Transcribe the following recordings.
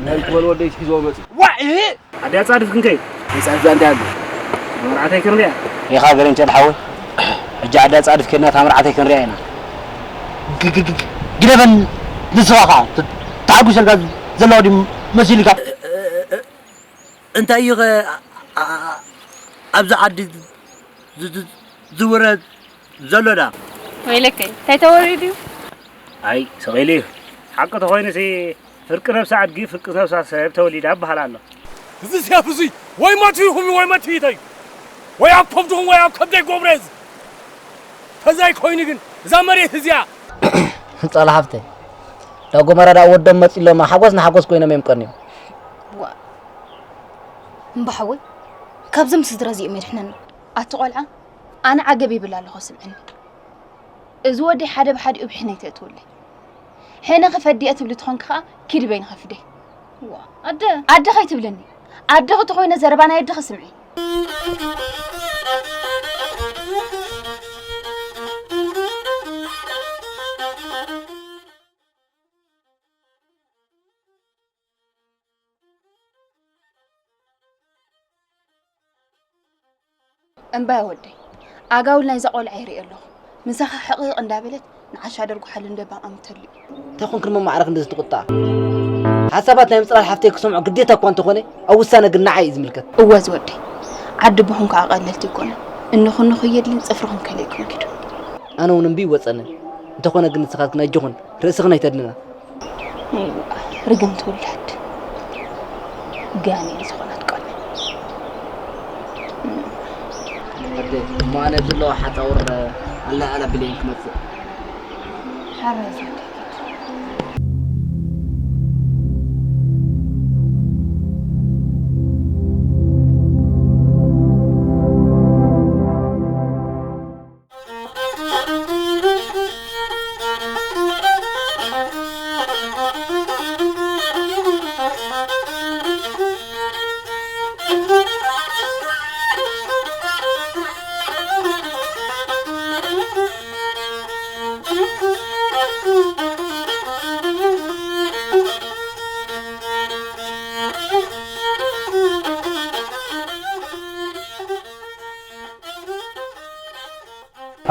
ናይ ክበል ወደይ ሒዞ መጽ ኣዲ ኣጻድፍ ክንከይ? ኣጻድፍ እንታይ ኣሎ? መርዓተይ ክንሪኣ። ኢኻ ገረንቸ ሓወይ። ሕጂ ኣዲ ኣጻድፍ ከድና እታ መርዓተይ ክንሪኣ ኢና። ግ- ግ- ግ- ግደፈን ንስኻ ኸዓ ተ- ተሓጒሰልካ ዘለዋ ድዩ መሲልካ? እንታይ እዩ ኸ ኣ- ኣ- ኣብዚ ዓዲ ዝ- ዝ- ዝውረ ዘሎ ዳ? ወይለከይ እንታይ ተወሪዱ እዩ? ኣይ ስቕ ኢሉ እዩ። ሓቂ ተኾይኑሲ ፍርቂ ነብሲ ኣድጊ ፍርቂ ነብሳ ሰብ ተወሊዳ ይበሃል ኣሎ። እዚ ሲያፍ እዙይ ወይ መትይኹም ወይ መትይተይ ወይ ኣብ ከብድኹም ወይ ኣብ ከብደይ ጎብረ እዚ ተዘይ ኮይኑ ግን እዛ መሬት እዚኣ ጻላ ሓፍተይ ዳጎመራ ዳ ወዶም መጺሎማ ሓጎስ ንሓጎስ ኮይኖም እዮም ቀንዮም። ዋ እምባ ሓወይ ካብዞም ስድራ እዚኦም የድሕነና። ኣቲ ቆልዓ ኣነ ዓገብ ይብል ኣለኹ ስምዕኒ። እዚ ወደይ ሓደ ብሓዲኡ ብሕነ ይተእትውለይ። ሕነ ክፈዲ እየ ትብሊ ተኾንኪ ኸኣ ኪዲ በይንኺ ፍደይ። ዋ ኣደ ኣደ ከይትብልኒ። ኣደኺ ተኾይነ ዘረባ ናይ ኣደኺ ስምዒ። እምባየ ወደይ ኣጋውል ናይዛ ቆልዓ ይርኢ ኣለኹ። ምሳኻ ሕቕቕ እንዳበለት ንዓሻ ደርጉሓሉ እንደ ባቕ ኣምተሉ እዩ። እንታይ ኮንክን መማዕረ ክንድዚ ትቁጣ? ሓሳባት ናይ ምጽላል ሓፍተይ ክሰምዖ ግዴታ እኳ እንተኾነ ኣብ ውሳነ ግን ንዓይ እዩ ዝምልከት። እወ ዝወደይ ዓዲ ኣቦኹም ከዓ ቀለልቲ ኣይኮነን። እንኹ እንኹ የድልን ጽፍርኹም ከለይኩም ኪዱ። ኣነ እውን እምቢ ይወጸንን። እንተኾነ ግን ንስኻትክን ኣጆኹን ርእስኽን ኣይተድንና። ርግምቲ ውላድ ጋኔን ዝኾነት ቆልዓ። እሞ ኣነ ዘለዋ ሓፃውር ኣላ ኣላ ብለይን ክመፅእ። ሓራይ ዘደግት።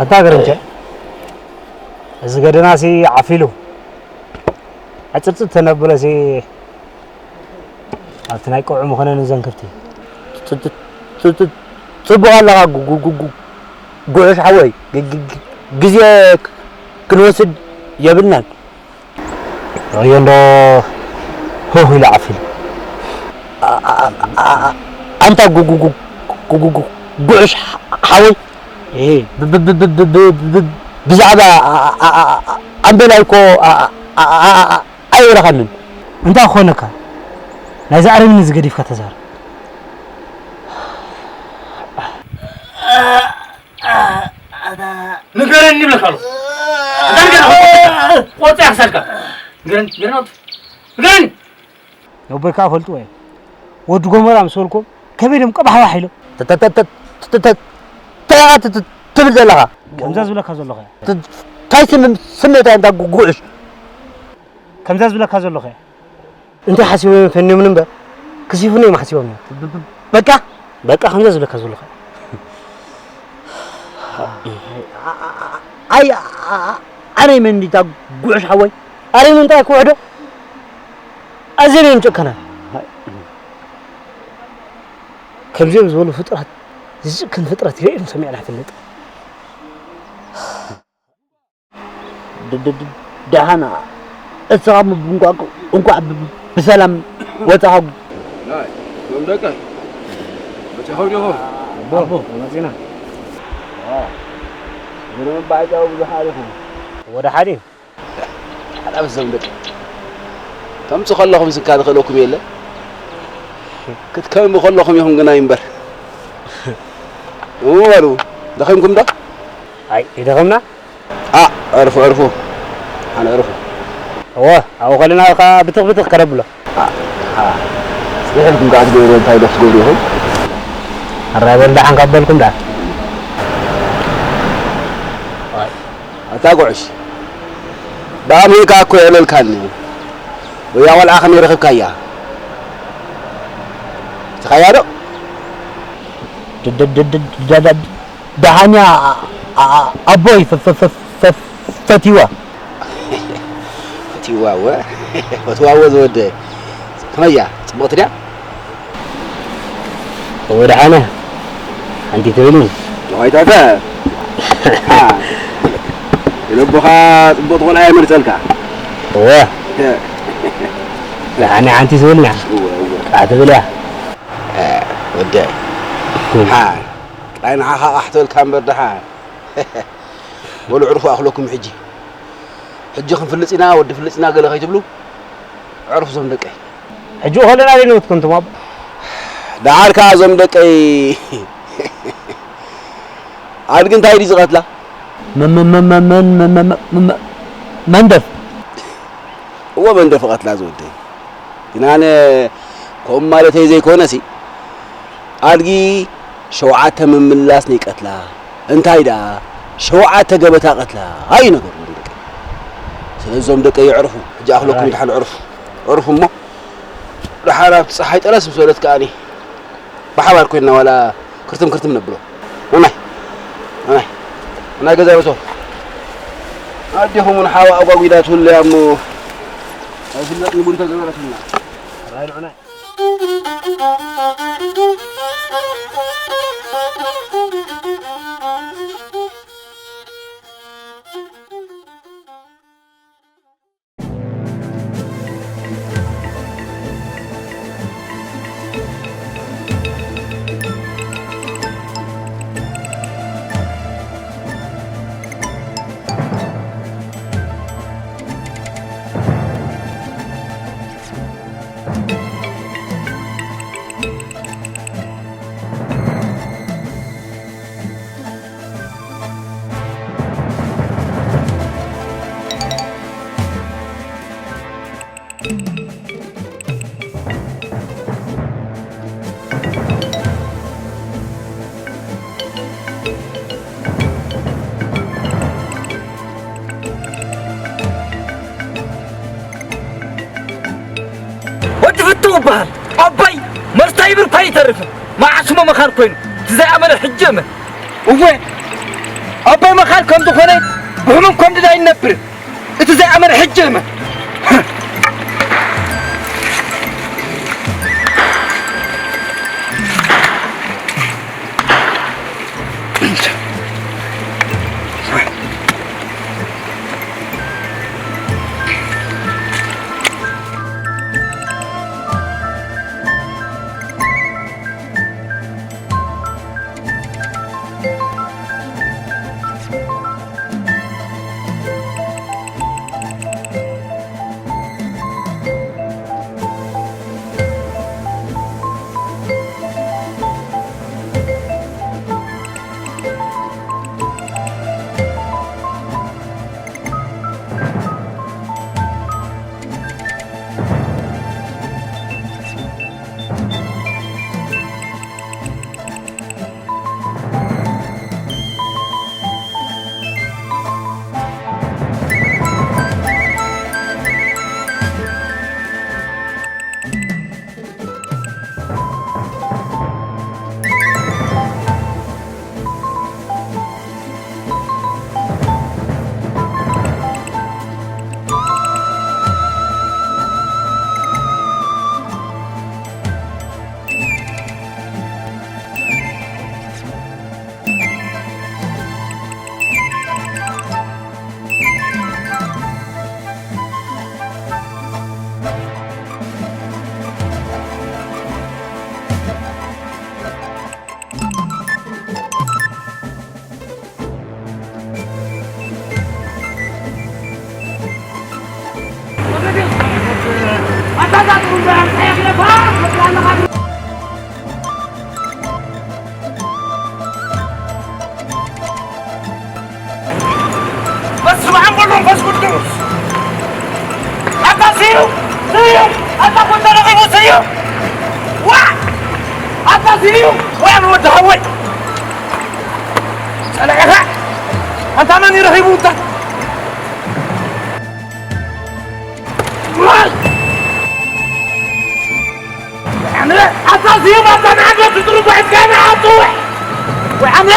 ኣታ ገረንቸ፣ እዚ ገደናሲ ዓፊሉ። ዕጽርጽር ተነብለሲ ኣብቲ ናይ ቀውዒ ምኾነ ንዘን ከብቲ። ፅ-፣ ፅ-፣ ፅ-፣ ፅ-፣ ጽቡቕ ኣለኻ ጉ-፣ ጉ-፣ ጉ-፣ ጉ-፣ ጉዕሽ ሓወይ። ግ-፣ ግ-፣ ግ-፣ ግዜ ክ-፣ ክንወስድ የብልናን። ርእዮ እንዶ ህህ ኢሉ ዓፊሉ። ኣንታ ጉ- ጉ- ጉ- ጉ- ጉ- ጉ- ጉዕሽ ሓወይ፣ እ፣ ብ- ብ- ብ- ብ- ብ- ብ- ብ- ብዛዕባ ኣ- ኣ- ኣ- ኣ- ኣምበላይ እኮ ኣ- ኣ- ኣ- ኣ- ኣ- ኣይረኸንን። እንታይ ኮነካ? ናይዚ ኣረሚኒ እዚ ገዲፍካ ተዛረብ። ንገረኒ ይብለካ ኣለኹ። እንታይ ንገረኒ? ቆርጠ ያክሳልካ። ንገረኒ፣ ንገረኒ ኣውጥ። ንገረኒ። ነቦይ ከዓ ፈልጥዎ እዮም። ወዲ ጎመራ ምስ በልኩም ከመይ ኢሎም ቀባሕባሕ ኢሎም። ተ- ተ- ተ- ተ- ተ- ተ- ተ- ተ- ትብል ዘለኻ? ከምዛ ዝብለካ ዘለኹ እያ። ተ- ታይ ስም- ስምዒት እንታይ ጉ- ጉዕሽ? ከምዛ ዝብለካ ዘለኹ እያ። እንታይ ሓሲቦም እዮም ፈንዮምን እምበር ክሲፉኒ እዮም ሓሲቦም እዮም። ብ- ብ- በቃ በቃ ከምዛ ዝብለካ ዘለኹ እያ። ኣይ ኣ- ኣ- ኣነ መን እንዲታ ጉዕሽ ሓወይ? ኣነ ምንታይ ክውሕዶ? ኣዝዮም እዮም ጨካናት። ከምዚኦም ዝበሉ ፍጡራት ዝጭክን ፍጥረት ርእየን ሰሚዕና ኣይፈልጥን። ድ- ድ- ድ- ደሓና እስኻ ም- እንኳ- እንኳዕ ብ- ብሰላም ወፃኻ። ናይ ዞም ደቀ መፂኹም ዲኹም? ኣቦ መፂና። ምንም ባዕጫው ብዙሕ ኣሪኹም። ወደ ሓደ ሓላፍ ዞም ደቀ ከምፂ ከለኹም ስካ ዝኽእለኩም የለ። ክትከምቢ ከለኹም ኢኹም ግናይ እምበር። እሞ በሉ ደኺምኩም ዶ? ኣይ ይደኸምና። ኣ ዕርፉ ዕርፉ ሓነ ዕርፉ። እወ ኣብኡ ከለና ከ ብትኽ ብትኽ ከረብሎ። ኣ፣ ኣ፣ ስራሕ ኢልኩም ከኣ ትገብሩ እንታይ ዶ ክትገብሩ ኢኹም? ኣራይ በል ደሓን ካብ በልኩም ደኣ። ኣታ ጉዕሽ ብኣምሂካ እኮ የዕለልካኒ። ወያ ቆልዓ ከመይ ረኸብካያ? ትኻያ ዶ? ድ- ድ- ድ- ድ- ድ- ድ- ደሓንያ ኣ- ኣ- ኣቦይ ፈ- ፈ- ፈ- ፈ- ፈቲዋ። ፈቲዋ ወ ፈትዋ ወ ዝወደ ከመያ ጽቡቕቲ ድያ? እወ ደሓነ ሓንቲ ትብል ዋይታተ ልቦኻ ጽቡቕቲ ቆልዓ የመርጸልካ። እወ ደሓነ ሓንቲ ትብልና እወ እወ ጥራሕ ትብል እያ። ወደይ ሓ ጥራይ ንዓኻ ቃሕተልካ እምበር ደሓ በሉ ዕርፉ ኣኽለኩም ሕጂ። ሕጂ ክንፍልጽ ኢና ወዲ ፍልጽ ኢና ገለ ከይትብሉ። ዕርፉ ዞም ደቀይ። ሕጂ ከለና ደይ ንውትኩም ትማብ ደሓር ከኣ ዞም ደቀይ። ኣድጊ እንታይ ድዩ ዝቐትላ? መ- መ- መ- መ- መ- መ- መ- መ- መንደፍ እወ መንደፍ ቐትላ ዝወደይ። ግን ኣነ ከምኡ ማለተይ ዘይኮነሲ ኣድጊ ሸውዓተ ምምላስ ነይቀትላ እንታይ ደኣ ሸውዓተ ገበታ ቀትላ ኣዩ ነገሩ ወንድቀ። ስለዞም ደቀ ይዕርፉ ሕጂ ኣኽለኩም ድሓን ዕርፉ ዕርፉ እሞ ድሓር ኣብቲ ፀሓይ ጠለስ ምስ በለት ከኣኒ ብሓባር ኮይንና ዋላ ክርትም ክርትም ነብሎ። መማይ መማይ ናይ ገዛ በቶ ኣዴኹም እውን ሓዋ ኣጓጒዳትሉ እያ እሞ ኣይፍለጥ ንቡን ተገበረትና ራይ ንዑናይ ወዲ ፍትው እበሃል ኣባይ መስታይ ብርኳ ይተርፍን መዓስሞ መኻር ኮይኑ እቲ ዘይኣመነ ሕጂ እመን እወ ኣባይ መኻር ከም ዝኾነ ብሕሙም ከም ድዳ ይነብርን እቲ ዘይኣመነ ሕጂ እመን እዩ። ወይ ኣነ ወዲ ሓወይ፣ ጸላኢኻ ኣንታ መን እዩ ረኺቡ? እንታ ኣነ ኣታ ዝየም ኣታ ንዓዶ ትጥሩ ጓዕዝጋና ኣጥውዕ። ወይ ኣነ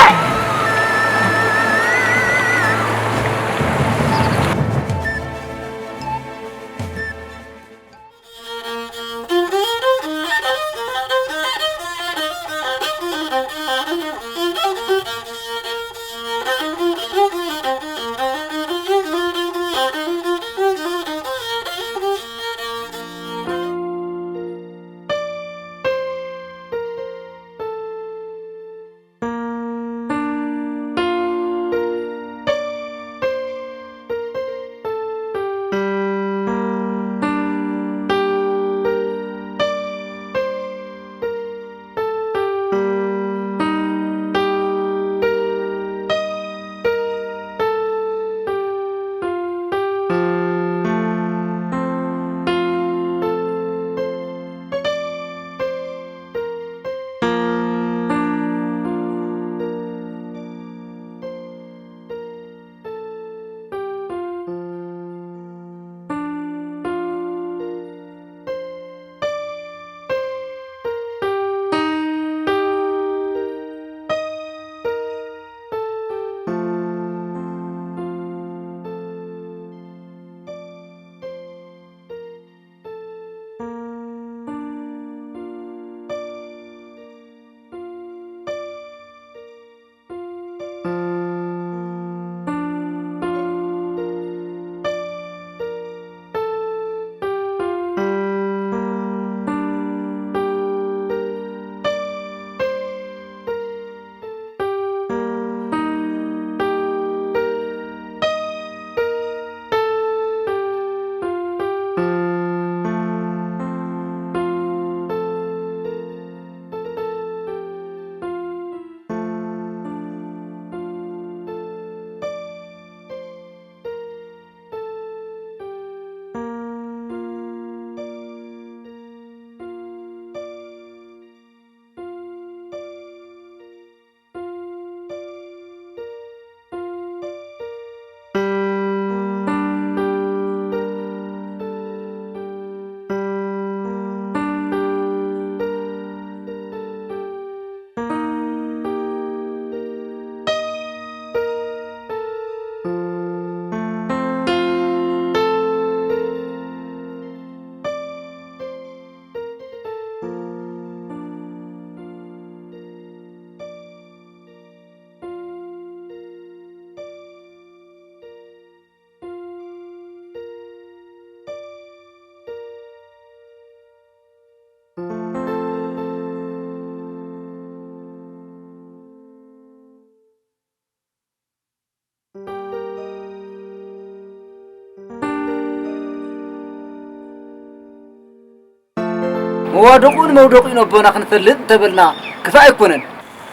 መዋደቑን መውደቑን ኣቦና ክንፈልጥ እንተበልና ክፋእ ኣይኮነን።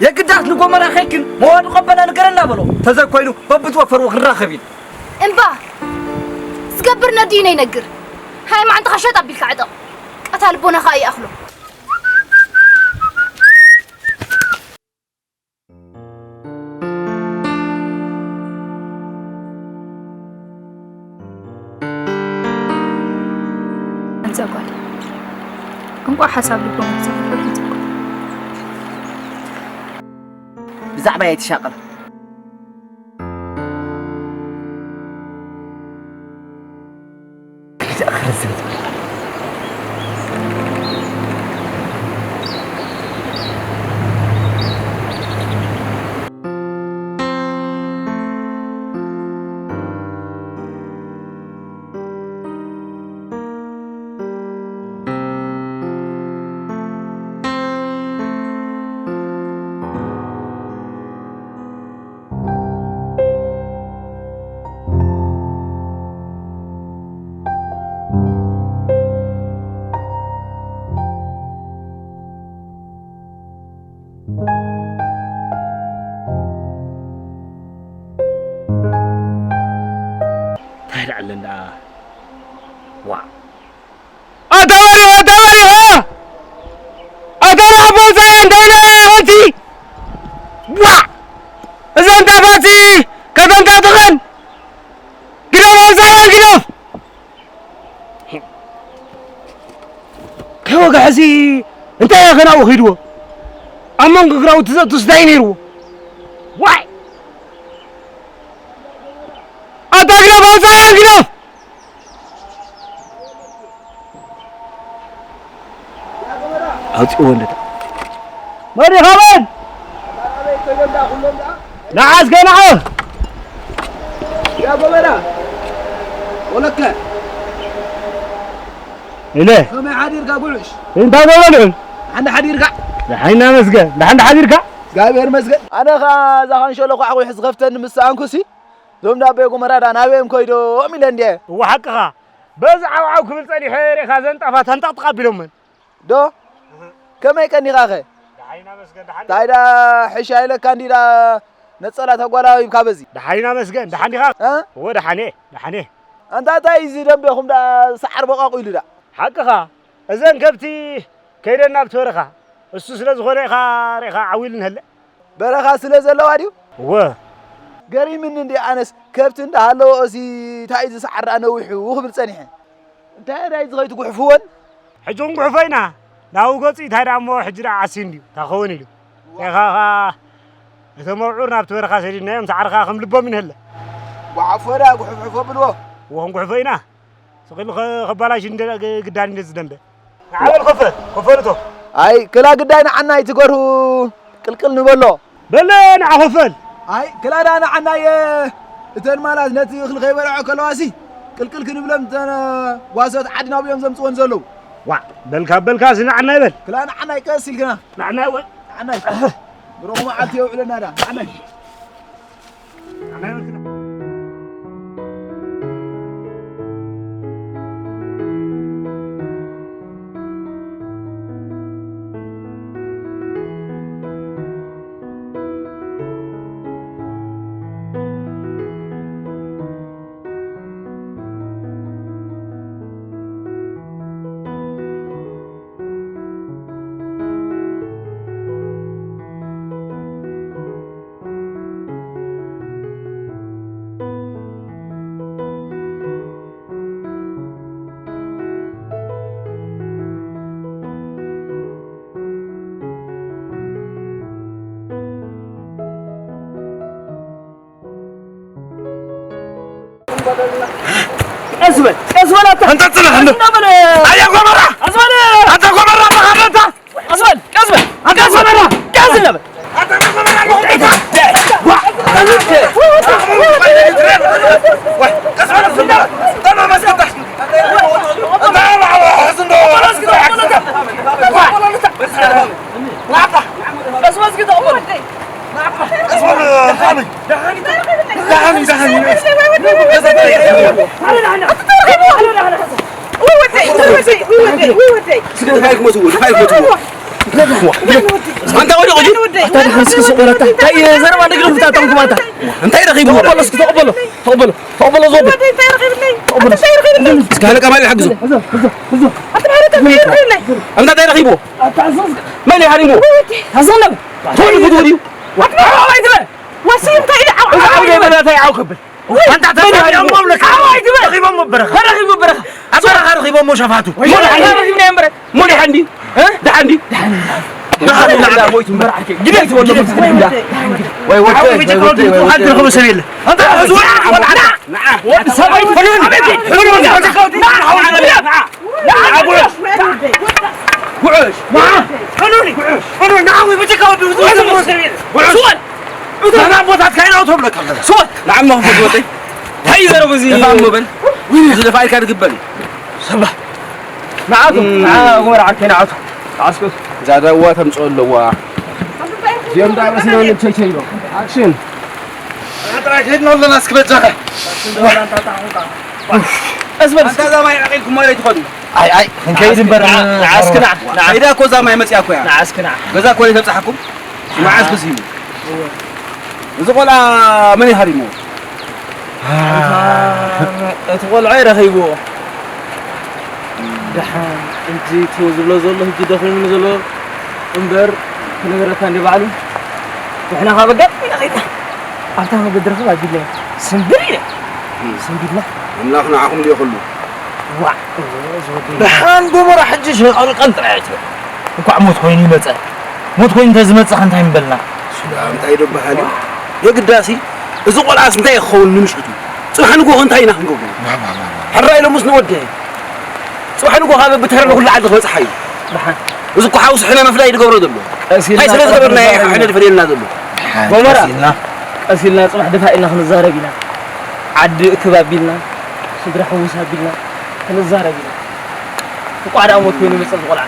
የግዳስ ንጎመራ ኸይክን መዋድቖ ኣቦና ንገረና በሎ። ተዘይኮይኑ በብዝወፈርዎ ክንራኸብ ኢና። እምባ ዝገብር ነዲኡ ነይነግር። ሃይ ማዕንጥኻ ሸጥ ኣቢልካ ዕጠቕ። ቀታሊ ኣቦና ኸኣ ይኣኽሎ። ኣንታ ጓል፣ እንቋዕ ሓሳብ ልቦና ተዘርግሐልኪ። ብዛዕባይ ኣይትሻቐል። እንታይ ደኣ ኣለን ደኣ? ዋዕ! ኣታ በሪኹ፣ ኣታ በሪኹ! ኣታ ራሕቦ ዛያ እንታይ ደኣ? ናብኡ ኺድዎ። ኣብ መንጎ ግራውቲ ዘእቱስ እንታይ ነይርዎ? ዋይ! ኣታ ግደፍ፣ ኣውፅኣያ ግደፍ! ኣውፅእዎ እንደ መሪኻ በል! ንዓ እስከ ንዓ! ያ ጎበና! ወለከ! ኢለ። ከመይ ሓዲርካ ጉዕሽ? እንታይ በበልዑ? ደሓን ሓዲርካ? ደሓን ይመስገን። ደሓን ሓዲርካ? እግዚኣብሔር ይመስገን። ኣነ ኸኣ እዛ ኻንሸሎ ኳዕኹሕ ዝኸፍተኒ ምስ ሰኣንኩሲ፣ እዞም ዳቦ ጎመራ ዳ ናበይ እዮም ከይዶም ኢለ እንድየ። እወ ሓቅኻ። በዚ ዓው ዓው ክብል ጸኒሐ ርኢኻ ዘንጣፋት ኣንጠቕጥቕ ኣቢሎመን። ዶ? ከመይ ቀኒኻኸ? ደሓን ይመስገን፣ ደሓን። እንታይ ዳ ሕሻ ኢለካ እንዲ ዳ ነጸላ ተጓላቢብካ በዚ? ደሓን ይመስገን፣ ደሓን ዲኻ? እ? እወ ደሓን እየ፣ ደሓን እየ። ኣንታ እንታይ እዚ ደንቤኹም ዳ ሰዓር በቋቑ ኢሉ ዳ? ሓቅኻ። እዘን ከብቲ ከይደን ናብቲ በረኻ። እሱ ስለ ዝኾነ ኢኻ ርኢኻ ዓው ኢሉ ንሀለ። በረኻ ስለ ዘለዋ ድዩ? እወ። ገሪምኒ እንዲ ኣነስ ከብቲ እንዳሃለወ እዚ እንታይ እዚ ሰዓር ዳ ነዊሑ ክብል ጸኒሐ። እንታይ ዳይ ዝኸይድ ትጉሕፍወን? ሕጂ ክንጉሕፎ ኢና። ናብኡ ገጹ እንታይ ደኣ እሞ ሕጂ ደኣ ዓስዩ እንድዩ። እንታይ ክኸውን ኢሉ። ኢኻ ኸኣ እቶም ኣብዑር ናብቲ በረኻ ሰዲድናዮም፣ ሰዓር ኸኣ ከም ልቦም ይንህለ። ጓሓፎ ደኣ ጉሕፍሕፎ ብልዎ። እወ ክንጉሕፎ ኢና። ስቕ ኢሉ ኸ-፣ ከባላሽ እንደ ግ-፣ ግዳን እንደ ዝደንበ። ንዓ በል ኮፈ-፣ ኮፈልቶ። ኣይ፣ ክላ ግዳይ ንዓና ኣይትገርሁ፣ ቅልቅል ንበሎ። በለ ንዓ ኮፈል። ኣይ፣ ክላ ደኣ ንዓና እየ። እተን ማላት ነቲ እኽሊ ከይበልዖ ከለዋሲ፣ ቅልቅል ክንብለን እተን ጓሶት ዓድና ብዮም ዘምጽወን ዘለዉ። ዋዕ፣ በልካ፣ በልካ፣ እዚ ንዓና ይበል። ክላ ንዓና ይቀስ ኢልክና። ንዓና ይወል። ንዓና ይቀስ። ብሩኽ መዓልቲ የውዕለና ደኣ፣ ንዓና ይበል። ቀስ በል፣ ቀስ በል ኣታ። ኣንታ ጽናሕ እንዶ። ቀስ በል። ኣያ ጎመራ። ቀስ በል። ኣታ ጎመራ ተኸረታ። ቀስ በል፣ ቀስ በል፣ ቀስ በል፣ ቀስ በል። ኣንታ ወዲቑ ድዩ? ኣታ ደሓን እስኪ ስቕ በል ኣታ። እንታይ ዘረባ እንደግደፉ ታጠምኩም ኣታ? እንታይ ረኺብዎ? ተቐበሎ እስኪ፣ ተቐበሎ፣ ተቐበሎ፣ ተቐበሎ፣ ዞብል። እንታይ ረኺብለይ? ተቐበሎ። እንታይ ረኺብለይ? እስኪ ሃለቃ ማሊ ሓግዞ። እዞ፣ እዞ፣ እዞ። ኣታ ማለት እንታይ ረኺብለይ? ኣንታ እንታይ ረኺብዎ? ኣታ እዞ እስኪ። መን እዩ ሃሪምዎ? ኣዞ ነበር። ተወዲቑ ድዩ? ኣታ ማለት እንታይ ኢለ? ወሲ እንታይ ኢለ? ዓው፣ ዓው፣ ዓው፣ ዓው፣ ዓው፣ እንታይ ዓው ክብል? ኣንታ ተረኺቦም ኣለካ። ዓው ኣይትበል። ረኺቦም በረኻ። ተረኺቡ በረኻ። ኣብ በረኻ ረኺቦም ሸፋቱ። ሞ ደሓን ድዩ? ረኺብና እምበር። ሞ ደሓን ድዩ? እ? ደሓን ድዩ? ደሓን። ደሓን ኢላ ሞይቱ እምበር። ግደት ወሎ። ወይ ወደ፣ ወይ ወደ፣ ወይ ወደ። ኣንተ ረኺቡ ሰብ የለ። ኣንታ ህዝቡ ና፣ ና። ወዲ ሰብ ኣይትፈልጥ። ኣቤት፣ ፍሉን፣ ፍሉን፣ ና፣ ና፣ ና። ና፣ ጉዕሽ። ጉዕሽ። ና። ፍሉን፣ ፍሉን፣ ና፣ ወይ ብትካ ወዲ ህዝቡ ሰብ የለ። ጉዕሽ። ስወል። እዞም ኣቦታትካ ኢና ተብለካ ኣለና። ስወል። ንዓማ ክፈት ወደይ። እንታይ እዩ ዘረቡ እዚ? ደፋ እሞ በል። እዚ ደፋ ኢልካ ትግበል። ሰባ። ንዓቱ፣ እም። ንዓ ጎመራ ዓርከይ ንዓቱ። ዓስኩ። እዛ ዳዋ ተምጽኦ ኣለዋ። እዚኦም ዳ በስና ንቸይቸይ ኢሎም። ኣክሽን። ጥራይ ከይድና ኣለና እስኪ በጃኻ። ቀስ በል እስኪ። ኣንታ እዛ ማይ ዓቂልኩም ማይ ትኸዱ። ኣይ፣ ኣይ፣ ክንከይድ እምበር፣ ንዓ፣ ንዓ እስኪ ንዓ፣ ንዓ። ከይዳ እኮ እዛ ማይ መጽያ እኮ እያ። ንዓ እስኪ ንዓ። ገዛ እኮ ተብጽሓኩም። መዓስ ክስ እዩ? እወ። እዚ ቆልዓ መን እዩ ሃሪምዎ? እቲ ቆልዓ እዩ ረኺብዎ። ደሓን፣ እንጂ እቲ ዝብሎ ዘሎ፣ ሕጂ ደኺሙኒ ዘሎ እምበር፣ ክነግረካ እንዲ ባዕሉ። ንሕና ካብ ኣጋጣሚ ኢና ኸይድና። ኣብታ መገዲ ረኽብ ኣቢልና። ስምብር ኢለ። እም። ስምቢልና። ኣምላኽ ንዓኹም ድዮ ኩሉ? ዋዕ፣ እወ፣ እዚ ወዲ። ደሓን ጎመራ ሕጂ ሸቐልቀል ጥራይ ኣይትበል። እንኳዕ ሞት ኮይኑ ይመፀ። ሞት ኮይኑ እንተዝመፅእ ከ እንታይ ምበልና? ስላ እንታይ ዶ በሃል እዩ? የግዳሲ፣ እዚ ቆልዓስ እንታይ ክኸውን ንምሽቱ? ፅባሕ ንግሆ እንታይ ኢና ክንገብሮ? ሕራይ ኢሎምስ ንወደ። ፅባሕ ንግሆ ካብ ብትሕረ ንኩሉ ዓዲ ክበፅሓ እዩ። ደሓን። እዚ እኮ ሓውስ ሕነ መፍላይ ዝገብሮ ዘሎ። ቀስ ኢልና እንታይ ስለ ዝገበርና እዩ ጥራሕ ሕነ ዝፈልየልና ዘሎ? ደሓን፣ ጎመራ። ቀስ ኢልና። ቀስ ኢልና ፅባሕ ደፋ ኢልና ክንዛረብ ኢና። ዓዲ እክብ ኣቢልና፣ ስድራ ሕውስ ኣቢልና ክንዛረብ ኢና። እንቋዕ ደኣ ሞት ኮይኑ መጸ ዝቖልዓ።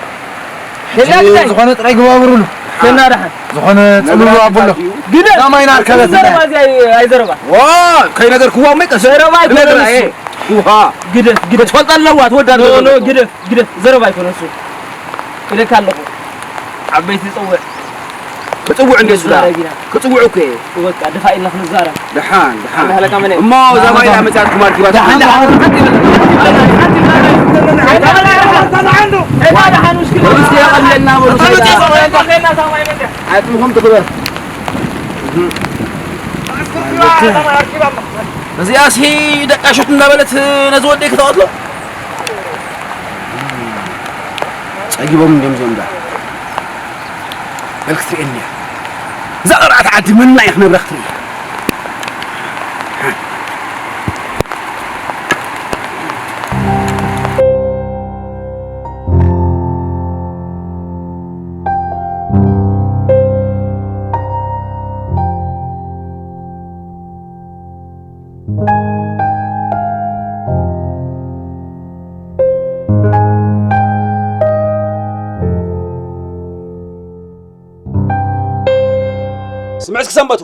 ሸና ግዳይ። ዝኾነ ጥራይ ግባብሩሉ። ሸና ደሓን። ዝኾነ ጽልሉ ኣቦሎ። ግደ። ዳማይና ኣርከበት። ዘረባ እዚ ኣይ-፣ ኣይዘረባ። ዋ፣ ከይነገርክዋ እሞ ይቀስ። ዘረባ ኣይኮነን ክነግራ እሱ። እየ። ውሃ። ግደፍ፣ ግደፍ። ክትፈልጣ ኣለዋ፣ ትወዳ ኖ፣ ኖ፣ ኣለዋ። ግደፍ፣ ግደፍ። ዘረባ ኣይኮነን እሱ። ኢለካ ኣለኹ። ዓበይቲ ጸውዕ። ክጽውዕ እንደ ሱዳ። ዘረባ ኢና። ክጽውዕ እኮ እየ። በቃ፣ ደፋ ኢልና ክንዛረብ። ደሓን፣ ደሓን። ኣምላኽ ለካ መን እሞ፣ እዛ ማይ ደኣ መጻት ኩማር ኪባት። ደሓን፣ ደሓን። ደሓን፣ ደሓን። ደሓን፣ ደሓን። ደሓን፣ ደሓን። ደሓን፣ ደሓን። ደሓን፣ ደሓን። ደሓን፣ ደሓን። ደሓን፣ ደሓን። ደሓን፣ ደሓን። ወደ ውስጥ ያቀለልና፣ ወደ ውስጥ ያቀለልና። ኣጥምኹም ትግበር። እዚኣሲ ደቃ ሹት እናበለት ነዚ ወደይ ክትቐትሎ? ጸጊቦም እንድዮም እዚኦም ደኣ። በል ክትርእየኒ እያ። እዛ ቐርዓት ዓዲ መና እየ ክነብራ ክትርኢ። ስምዒት ክሰንበቱ።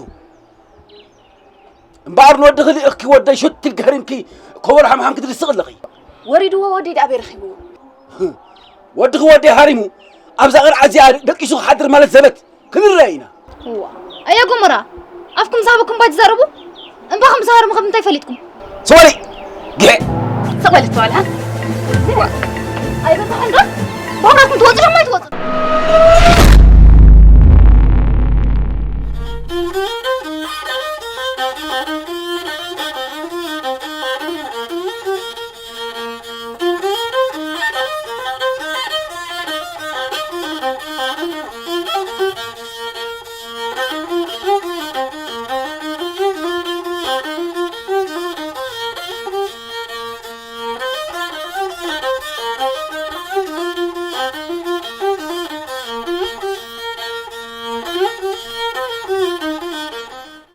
እምበኣር ንወድኺ ልእኽኪ ወደይ ሹት ኢልኪ ሃሪምኪ ኮቦሮ ሓምሓም ክትድስቕ ኣለኺ። ወሪድዎ ወዲ ደኣ ኣበይ ረኺብዎ? ወድኺ ወደይ ሃሪሙ ኣብዛ ቕርዓ እዚኣ ደቂሱ ክሓድር ማለት ዘበት ክንረአ ኢና። እዋ። ኣየ ጎመራ፣ ኣፍኩም ዝሃበኩም ባይ ትዛረቡ? እምባኹም ዝሃርሙ ከም እንታይ ፈሊጥኩም? ሶሪ! ግሄ! ሰቕ በል እትበልዓ። ኣይበዛሕን ዶ? ብኹናትኩም ትወጹ ዶ ማይ ትወጹ?